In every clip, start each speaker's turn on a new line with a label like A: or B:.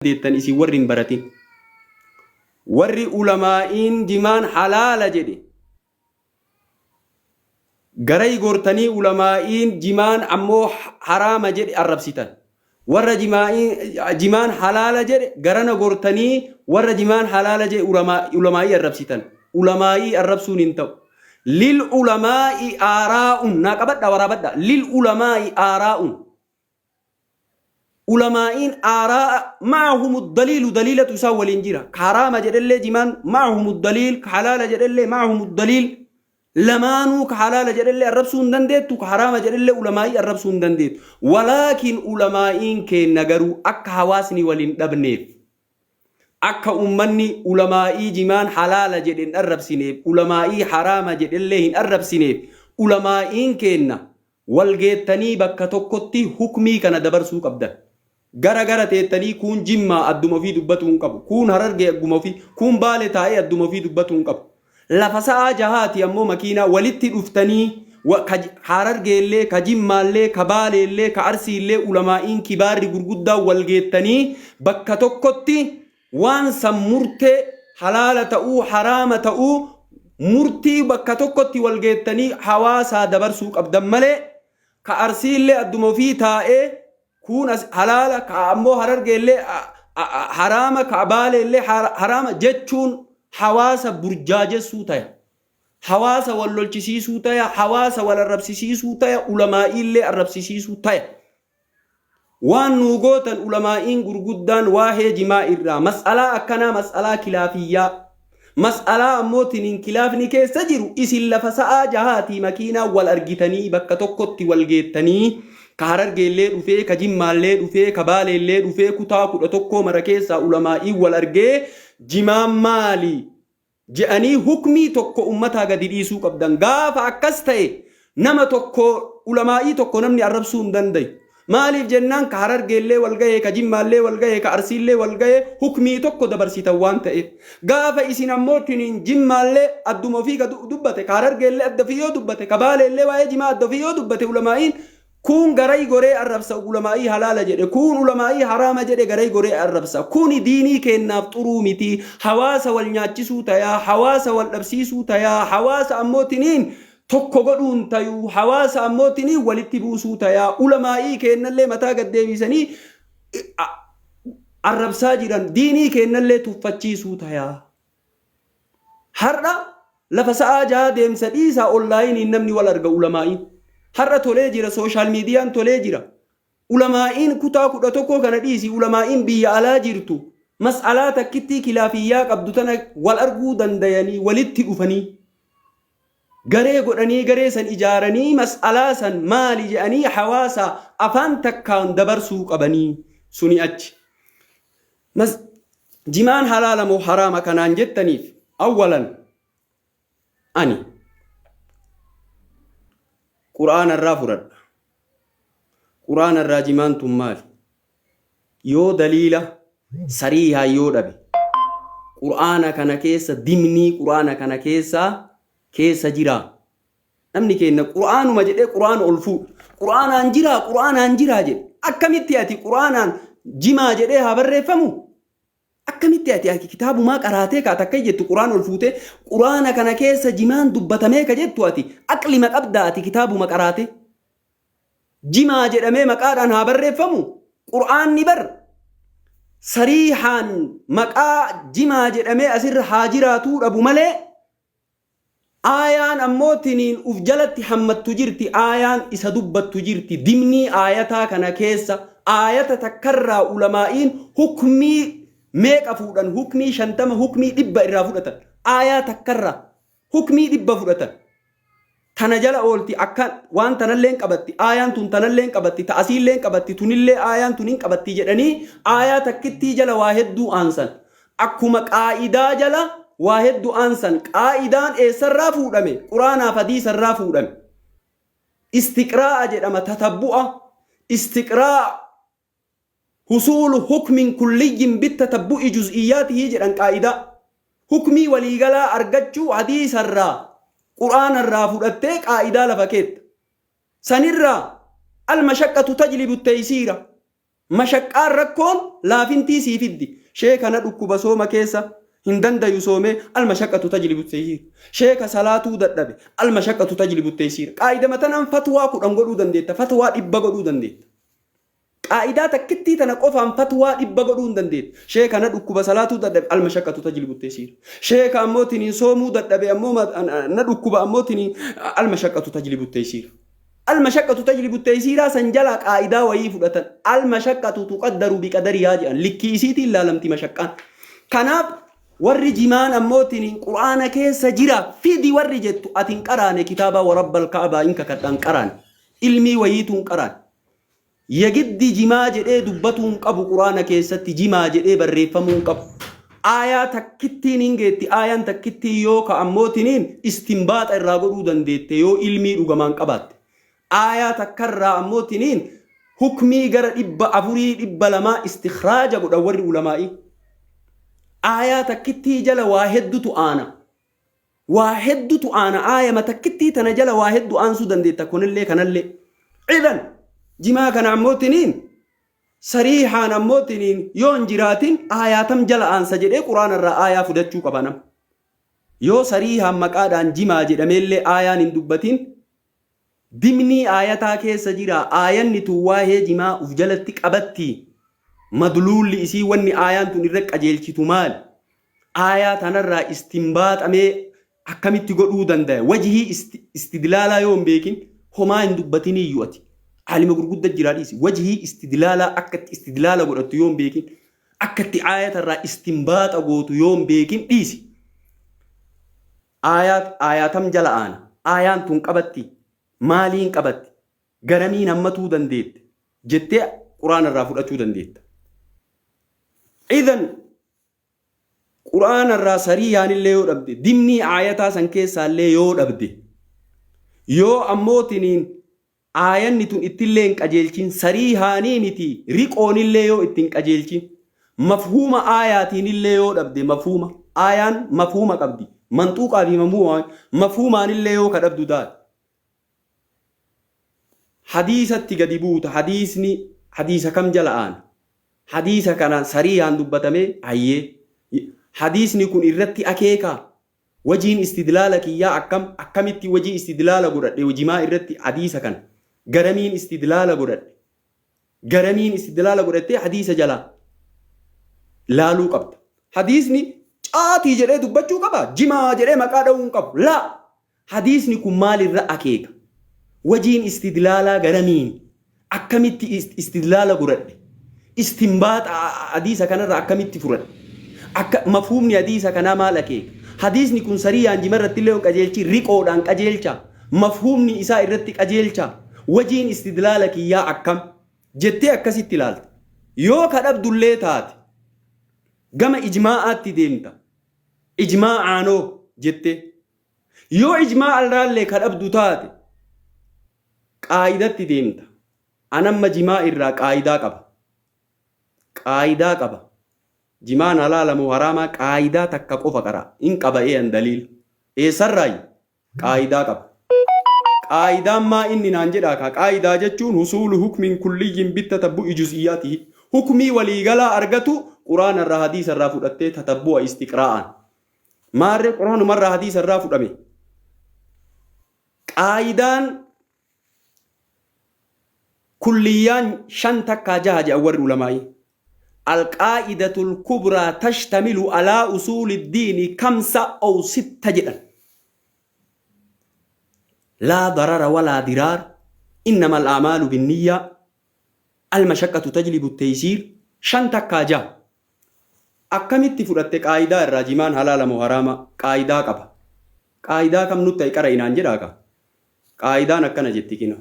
A: Dandeettan isin warri hin baratin. Warri ulamaa'iin jimaan halaala jedhe garay gortanii ulamaa'iin jimaan ammoo haraama jedhe arrabsitan. Warra jimaan halaala jedhe garana gortanii warra jimaan halaala jedhe ulamaa'ii arrabsitan. Ulamaa'ii arrabsuun hin ta'u. Lil ulamaa'i aaraa'un naa qabadha waraabadha. Lil ulamaa'i aaraa'un. Ulamaa'iin aaraa'a ma'ahumu daliilu daliilatu isaan waliin jira. Ka haraama jedhellee jimaan ma'ahumu daliil, ka halaala jedhellee ma'ahumu daliil. Lamaanuu ka halaala jedhellee arrabsuu hin dandeettu, ka haraama jedhellee ulamaa'ii arrabsuu hin dandeettu. Walaakin ulamaa'iin keenna garuu akka hawaasni wal hin dhabneef, akka ummanni ulamaa'ii jimaan halaala jedhe hin arrabsineef, ulamaa'ii haraama jedhellee hin arrabsineef, ulamaa'iin keenna Wal geettanii bakka tokkotti hukmii kana dabarsuu qabdan. Gara gara teettanii kuun Jimmaa adduma ofii dubbatuu hin qabu. Kuun Harargee agguma ofii, kuun Baale taa'ee adduma ofii dubbatuu hin qabu. Lafa sa'aa jahaati ammoo makiinaa walitti dhuftanii wa, ka Harargeellee, ka Jimmaallee, ka Baaleellee, ka Arsiillee ulamaa'iin kibaarri gurguddaan wal geettanii bakka tokkotti Waan san murtee halaala ta'uu haraama ta'uu murtii bakka tokkotti wal geettanii hawaasaa dabarsuu qabdan malee ka Arsiillee adduma ofii taa'ee kuun as halaala ka ammoo Harargeellee haraama ka Baaleellee haraama jechuun hawaasa burjaajessuu taya. Hawaasa wal lolchisiisuu taya, hawaasa wal arrabsisiisuu taya, ulamaa'iillee arrabsisiisuu taya. Waan nuu gootan ulamaa'iin gurguddaan waahee jimaa irraa mas'alaa akkanaa mas'alaa kilaafiyyaa mas'alaa ammoo tiniin kilaafni keessa jiru isin lafa sa'aa jahaatii makiinaa wal argitanii bakka tokkotti wal geettanii ka Harargeellee dhufee ka Jimmaallee dhufee ka Baaleellee dhufee kutaa 11 mara keessaa ulamaa'iin wal argee jimaan maali je'anii hukmii tokko ummataa gadi dhiisuu qabdan. Gaafa akkas ta'e nama tokko ulamaa'ii tokko namni arrabsuu hin dandayu. Maaliif jennaan ka Harargeellee wal gahe, ka Jimmaallee wal gahe, ka Arsiillee wal gahe hukmii tokko dabarsitan waan ta'eef. Gaafa isin ammoo tiniin Jimmaallee adduma ofii ka dubbate, ka Harargeellee adda ofii yoo dubbate, ka Baaleellee waa'ee jimaa adda ofii yoo dubbate ulamaa'iin Kuun garay goree arrabsa ulamaa'ii halaala jedhe, kuun ulamaa'ii haraama jedhe garay goree arrabsa. Kuni diinii keennaaf xuruu miti, hawaasa wal nyaachisuu tayaa, hawaasa wal dhabsiisuu tayaa, hawaasa ammoo tiniin tokko godhuu hin tayu, hawaasa ammoo tiniin walitti buusuu tayaa. Ulamaa'ii keennallee mataa gad deebisanii arrabsaa jiran, diinii keennallee tuffachiisuu tayaa. Har'a lafa sa'aa jahaa deemsa dhiisaa onlaayiniin namni wal arga ulamaa'iin. Har'a tolee jira sooshaal miidiyaan tolee jira. Ulamaa'iin kutaa 11 kana dhiisi ulamaa'iin biyya alaa jirtu mas'alaa takkittii kilaafiyyaa qabdu tana wal arguu dandayanii walitti dhufanii garee godhanii garee san ijaaranii mas'alaa san maali jedhanii hawaasa afaan takkaan dabarsuu qabanii suni achi. Mas jimaan halaala moo haraama kanaan jettaniif awwalan ani qur'aana irraa fudhadha. Qur'aana irraa jimaan tun maali? Yoo daliila sariihaa yoo dhabe qur'aana kana keessa dimnii qur'aana kana keessa keessa jiraa Namni keenna Qur'aanuma jedhee Qur'aana ol fuudha. Qur'aanaan jiraa, Qur'aanaan jiraa jedhe. Akkamitti ati Qur'aanaan jimaa jedhee haa barreeffamu? Akkamitti ati ati kitaabumaa qaraatee ka ati akka jettu Qur'aana ol fuutee Qur'aana kana keessa jimaan dubbatamee ka jettu ati aqlima qabdaa ati kitaabuma qaraatee? Jimaa jedhamee maqaadhaan haa barreeffamu? Qur'aanni bar sariihaan maqaa jimaa jedhamee asirra haa jiraatuu dhabu malee Aayaan ammoo tiniin uf jalatti hammattu jirti, aayaan isa dubbattu jirti, dimnii aayataa kana keessa aayata takkarraa ulamaa'iin hukmii meeqa fuudhan, hukmii 50, hukmii 100 irraa fudhatan, aayaa takkarraa hukmii 100 fudhatan. Tana jala oolti akka waan tanalleen qabatti, aayaan tun tanalleen qabatti, ta asiilleen qabatti, tunillee aayaan tun hin qabatti jedhanii aayaa takkittii jala waa hedduu aansan. Akkuma qaa'idaa jala waa heddu aansan. Qaa'idaan eessarraa fuudhame? Qur'aanaaf hadiisarraa fuudhame. Istiqraa'a jedhama tatabbu'a. Istiqraa'a husuulu hukmin kulliyyin bittatabbu'i juz'iyyaatihi jedhan qaa'idaa. Hukmii waliigalaa argachuu hadiisarraa Qur'aanarraa fudhattee qaa'idaa lafa keetta. Sanirraa al-mashaqqatu tajlibu taysiira. Mashaqqaan rakkoon laafintii sii fiddi. Sheeka na dhukkuba sooma keessa hin dandayu soomee almashaqqatu tajlibu taysiir. Sheeka salaatuu dadhabe almashaqqatu tajlibu taysiir. Qaa'idama tanaan fatwaa 10 godhuu dandeetta, fatwaa 100 godhuu dandeetta. Qaa'idaa takkittii tana qofaan fatwaa 100 godhuu hin dandeetta. Sheeka na dhukkuba salaatuu dadhabe almashaqqatu tajlibu taysiir. Sheeka ammoo tiniin soomuu dadhabe ammoo na dhukkuba ammoo tiniin almashaqqatu tajlibu taysiir. Al-mashaqqatu tajlibu taysiiraa san jalaa qaa'idaa wayii fudhatan. Al-mashaqqatu tuqaddaru biqadarihaa jedhan. Likkii isiitiin laalamti mashaqqaan. Kanaaf warri jimaan ammoo tiniin Qur'aana keessa jira fidi warri jettu ati hin qaraane kitaaba warabbal ka'abaa hin kakadha hin qaraane. Ilmii wayiitu hin qaraane. Yagiddi jimaa jedhee dubbatuu hin qabu Qur'aana keessatti jimaa jedhee barreeffamuu hin qabu. Aayaa takkittiin hin geetti aayaan takkittiin yoo ka ammootiniin istinbaaxa irraa godhuu dandeette yoo ilmii dhugamaan qabaatte. Aayaa takkarraa ammootiniin hukmii gara 400 200 istikhraaja godhan warri ulamaa'ii. Aayaa takkittii jala waa heddutu aana. Waa heddutu aana aayama takkittii tana jala waa heddu aansuu dandeetta kunillee kanallee. Idan jimaa kana ammootiniin sariihaan ammootiniin yoo hin jiraatin aayaatam jala aansa jedhee quraana irraa aayaa fudachuu qaba nama. Yoo sariihaan maqaadhaan jimaa jedhameellee aayaan hin dubbatin Dimnii aayataa keessa jira aayanni tun waahee jimaa uf jalatti qabattii? Madluulli isii wanni aayaan tun irra qajeelchitu maali? Aayaa tanarraa istinbaaxa mee akkamitti godhuu dandaya? Wajhii istidlaalaa yoo hin beekin homaa hin dubbatiniiyyu ati. Aalima gurgudda jiraa dhiisi. Wajhii istidlaalaa akka itti istidlaala godhattu yoo hin beekin akka itti aayatarraa istinbaaxa gootu yoo hin beekin dhiisi. Aayaat aayaatam jala aana? Aayaan tun qabatti? Maaliin qabatti? Garamiin hammatuu dandeette? Jettee Qur'aana irraa fudhachuu dandeetta. Idhan Qur'aana irraa sariiyaanillee yoo dhabde, dimnii aayataa san keessaallee yoo dhabde, yoo ammootiniin Aayanni tun ittillee hin qajeelchin, sariihaanii miti riqoonillee yoo itti hin qajeelchin, mafhuuma aayaatiinillee yoo dhabde mafhuuma, aayaan mafhuuma qabdi, manxuuqaa fi mafhuuma, mafhuumaanillee yoo ka dhabdu taate. Hadiisatti gadi buuta, hadiisni hadiisa kam jala aana? Hadiisa kanaan sariihaan dubbatamee hayyee. Hadiisni kun irratti akeekaa? Wajiin istidlaala kiyyaa akkam? Akkamitti wajii istidlaala godhadhe jimaa irratti hadiisa kana? Garamiin istidlaala godhadhe? Garamiin istidlaala godhattee hadiisa jalaa laaluu qabda. Hadiisni caatii jedhee dubbachuu qaba? Jimaa jedhee maqaa dha'uu hin qabu. Laa! Hadiisni kun maalirra akeeka? Wajiin istidlaalaa garamiin? Akkamitti istidlaala godhadhe? Istinbaaxa hadiisa kanarraa akkamitti furadhe? Akka mafhuumni hadiisa kanaa maal akeeka? Hadiisni kun sariiyaan jima irratti illee qajeelchi riqoodhaan qajeelcha? Mafhuumni isaa irratti qajeelcha? Wajiin istidlaala kiyyaa akkam? Jettee akkasitti ilaalta. Yoo ka dhabdullee taate gama ijmaa'aatti deemta. Ijmaa'aanoo jettee. Yoo ijmaa'a irraallee ka dhabdu taate qaayidatti deemta. An amma jimaa irraa qaayidaa qaba. Qaayidaa qaba. Jimaan halaala moo haraamaa qaayidaa takka qofa qara. In qaba ee an daliila. Eessarraayi? Qaayidaa qaba. Qaayidaan maa inni naan jedhaa kaa. Qaayidaa jechuun husuulu hukmin kulliyyin bitta tabbu'i juz'iyyaatihi. Hukmii waliigalaa argatu Quraana irraa hadiisa irraa fudhattee tatabbu'a istiqraa'aan. Maarree Quraanumarraa hadiisa irraa fudhame. Qaayidaan kulliyyaan shan takkaa jaha jedhan warri ulamaa'ii. Alqaa'idatul kubraa tashtamilu alaa usuuli diini kamsa ow sitta jedhan. Laa darara walaa diraar innama al'aamaalu binniyyaa almashaqqatu tajlibu taysiir shan takkaa jaha. Akkamitti fudhatte qaayidaa irraa jimaan halaala moo haraama qaayidaa qaba qaayidaa kam nutti hay qara'i naan jedhaa kaa qaayidaan akkana jetti kino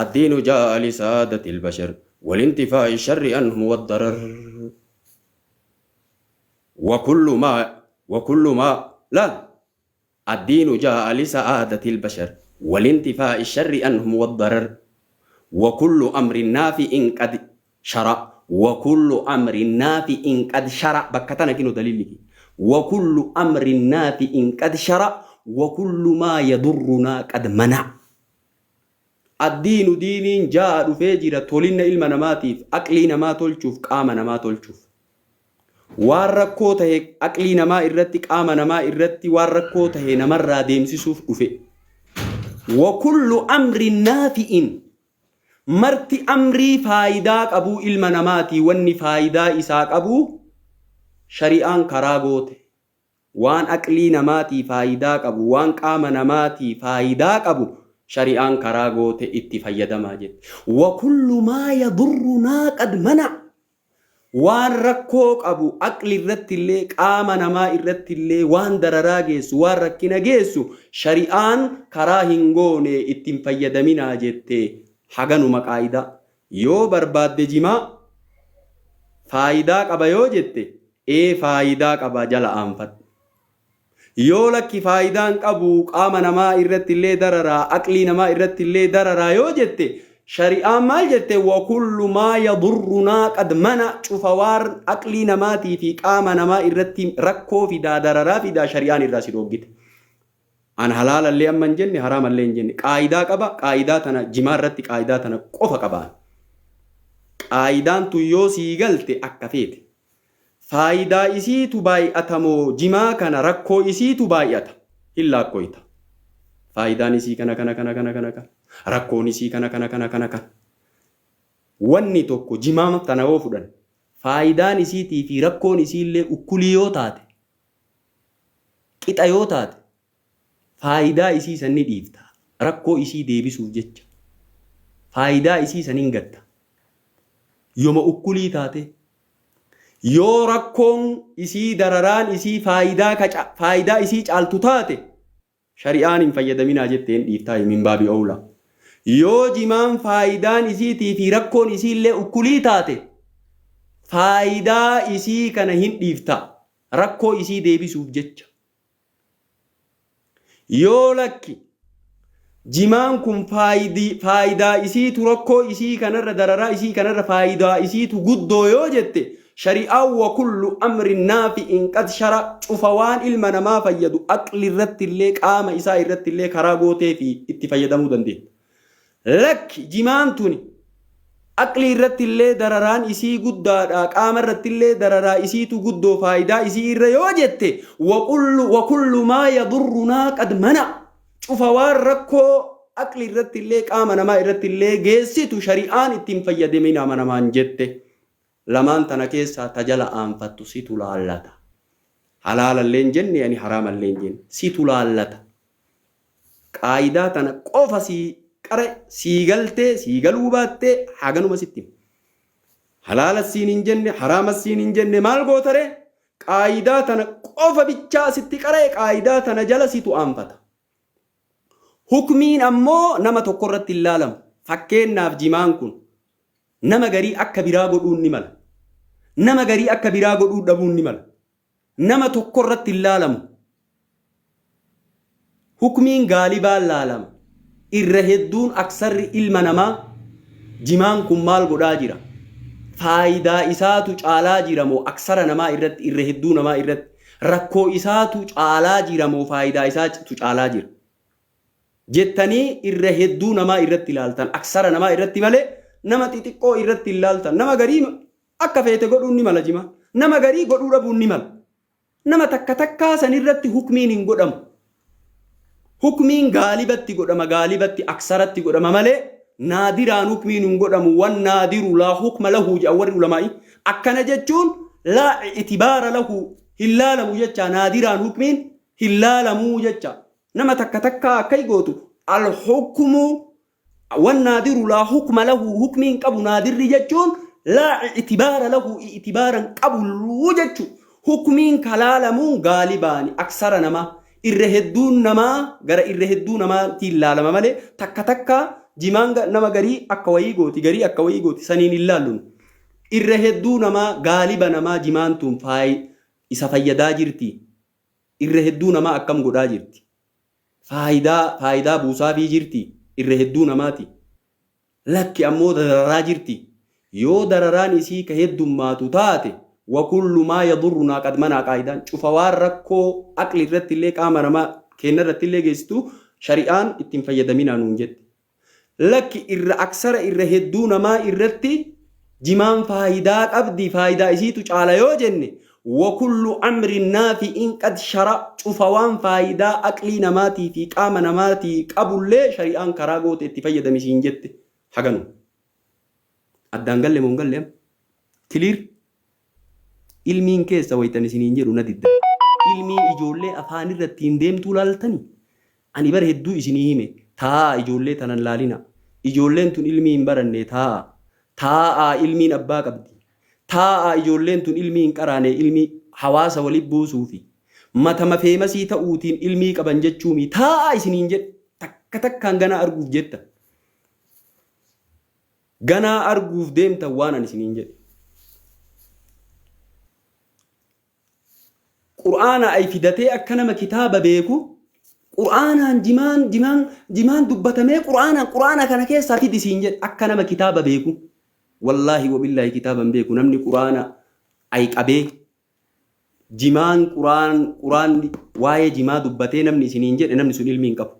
A: addiinu jaa'a li saadatil bashar walintifaa'i sharri anhum waddarar wa kullu maa wa kullu maa laal Addiinu jaa'a lisa'aadatil bashar walintifaa'i sharri anhum waddarar wa kullu amrin naafi'in qad shara wa kullu amrin naafi'in qad shara bakka tana kino daliilli kiyya wa kullu amrin naafi'in qad shara wa kullu maa yadurrunaa qad mana. Addiinu diiniin jaa'a dhufee jira tolinna ilma namaatiif, aqlii namaa tolchuuf, qaama namaa tolchuuf. Waan rakkoo tahe aqlii namaa irratti, qaama namaa irratti waan rakkoo tahe namarraa deemsisuuf dhufe. Wa kullu amrin naafi'in marti amrii faayidaa qabuu ilma namaatii wanni faayidaa isaa qabuu shari'aan karaa goote. Waan aqlii namaatii faayidaa qabu, waan qaama namaatii faayidaa qabu shari'aan karaa goote itti fayyadamaa jette. Wa kullu maa yadurrunaa qad mana waan rakkoo qabu aqli irratti illee qaama namaa irratti illee waan dararaa geessu, waan rakkina geessu shari'aan karaa hin goone itti hin fayyadaminaa jette. Haganuma qaayidaa. Yoo barbaadde jimaa faayidaa qaba yoo jette Ee faayidaa qaba jala aanfadhu. Yoo lakki faayidaa hin qabu qaama namaa irratti illee dararaa aqlii namaa irratti illee dararaa yoo jette shari'aan maal jette wa kullu maa yadurrunaa qad mana cufa waan aqlii namaatii fi qaama namaa irratti rakkoo fidaa dararaa fidaa shari'aan irraa si dhooggite. An halaalallee amma hin jenne haraamallee hin jenne qaayidaa qaba qaayidaa tana jimaa irratti qaayidaa tana qofa qabaan. Qaayidaan tun yoo sii galte akka feete. Faayidaa isiitu baay'ata moo jimaa kana rakkoo isiitu baay'ata? Hin laakkoyta. Faayidaan isii kana kana kana kana kana kana. Rakkoon isii kana kana kana kana kana. Wanni tokko jimaa tana yoo fudhan faayidaan isiitii fi rakkoon isiillee ukkulii yoo taate qixa yoo taate faayidaa isii san ni dhiifta. Rakkoo isii deebisuuf jecha. Faayidaa isii san hin gatta. Yoma ukkulii taate. Yoo rakkoon isii dararaan isii faayidaa ka faayidaa isii caaltu taate shari'aan hin fayyadaminaa jette hin dhiiftaa min baabi owlaa. Yoo jimaan faayidaan isiitii fi rakkoon isiillee ukkulii taate faayidaa isii kana hin dhiifta rakkoo isii deebisuuf jecha. Yoo lakki jimaan kun faayidaa isiitu rakkoo isii kanarra dararaa isii kanarra faayidaa isiitu guddoo yoo jette shari'aan wa kullu amrin naafi'in qad shara cufa waan ilma namaa fayyadu aqli irratti illee qaama isaa irratti illee karaa gootee fi itti fayyadamuu dandeetta. Lakki jimaan tuni aqlii irratti illee dararaan isii guddaadha qaama irratti illee dararaa isiitu guddoo faayidaa isii irra yoo jette wa kullu maa yadurrunaa qad mana cufa waan rakkoo aqlii irratti illee qaama namaa irratti illee geessitu shari'aan ittiin fayyadamin amanamaan jette lamaan tana keessaa ta jala aanfattu situ laallata halaalallee hin jenne ani haraamallee hin jenne situ laallata. Qaayidaa tana qofa sii qare sii galtee sii galuu baattee haganuma sitti hima. Halaala siin hin jenne haraama siin hin jenne maal gootaree? Qaayidaa tana qofa bichaa sitti qara'e qaayidaa tana jala situ aanfata. Hukmiin ammoo nama tokko irratti hin laalamu. Fakkeennaaf jimaan kun nama garii akka biraa godhuun ni mala. Nama garii akka biraa godhuu dhabuun ni mala. Nama tokko irratti hin laalamu. Hukmiin gaalibaan laalama. Irra hedduun aksarri ilma namaa jimaan kun maal godhaa jira? Faayidaa isaatu caalaa jira moo aksara namaa irratti irra hedduu namaa irratti rakkoo isaatu caalaa jira moo faayidaa isaatu caalaa jira? Jettanii irra hedduu namaa irratti ilaaltan aksara namaa irratti malee nama xixiqqoo irratti hin laaltan. Nama garii akka feete godhuun ni mala jimaa. Nama garii godhuu dhabuun ni mala. Nama takka takkaa san irratti hukmiin hin godhamu. Hukmiin gaalibatti godhama gaalibatti aksaratti godhama malee naadiraan hukmiin hin godhamu wan naadiru laa hukma lahu jedhan warri ulamaa'ii. Akkana jechuun laa itibaara lahu hin laalamu jecha naadiraan hukmiin hin laalamuu jecha. Nama takka takkaa akkai gootu al hukmu Wannaadiru laa hukma lahu hukmii hin qabu naadirri jechuun laa i'tibaara lahu i'tibaara hin qabu jechu hukmiin kalaalamuun gaalibaani aksara namaa irra hedduun namaa gara irra hedduu namaatiin laalama malee takka takka jimaan nama garii akka wayii gooti garii akka wayii gooti saniin hin laallun irra hedduu namaa gaaliba namaa jimaan tun faayi isa fayyadaa jirti irra hedduu namaa akkam godhaa jirti Faayidaa faayidaa buusaafii jirti irra hedduu namaati. Lakki ammoo dararaa jirti. Yoo dararaan isii ka heddummaatu taate wa kullu maa yadurrunaa qad manaa qaayidaan cufa waan rakkoo aqli irratti illee qaama namaa keenna irratti illee geessitu shari'aan itti hin fayyadaminaa nuun jette. Lakki irra aksara irra hedduu namaa irratti jimaan faayidaa qabdi, faayidaa isiitu caala yoo jenne, wakullu amrin naafi'in qad shara, cufa waan faayidaa aqlii namaatii fi qaama namaatii qabullee shari'aan karaa goote itti fayyadami siin jette. Haganu. Addaan galle moo hin galle amma? Clear? Ilmiin keessa waytan isiniin jedhu na diddan. Ilmiin ijoollee afaanirra ittiin deemtuu laaltani? Ani bar hedduu isinii hime, taa'aa ijoollee tana hin laalinaa. Ijoolleen tun ilmii hin barannee taa'aa. Taa'aa ilmiin abbaa qabdi. Taa'aa ijoolleen tun ilmii hin qaraanee ilmii hawaasa wali buusuufi matama feemasii ta'uutiin ilmii qaban jechuumii taa'aa isiniin jedhe. Takka takkaan ganaa arguuf jettan. Ganaa arguuf deemtan waan ani isiniin jedhe. Qur'aana ay fidatee akka nama kitaaba beeku Qur'aanaan jimaan jimaan jimaan dubbatamee Qur'aanaan Qur'aana kana keessaa fidi siin jedhe akka nama kitaaba beeku. Wallaahi wabillaahi kitaaba hin beeku namni Qur'aana ay qabee jimaan Qur'aan Qur'aanni waa'ee jimaa dubbatee namni isiniin jedhe namni sun ilmii hin qabu.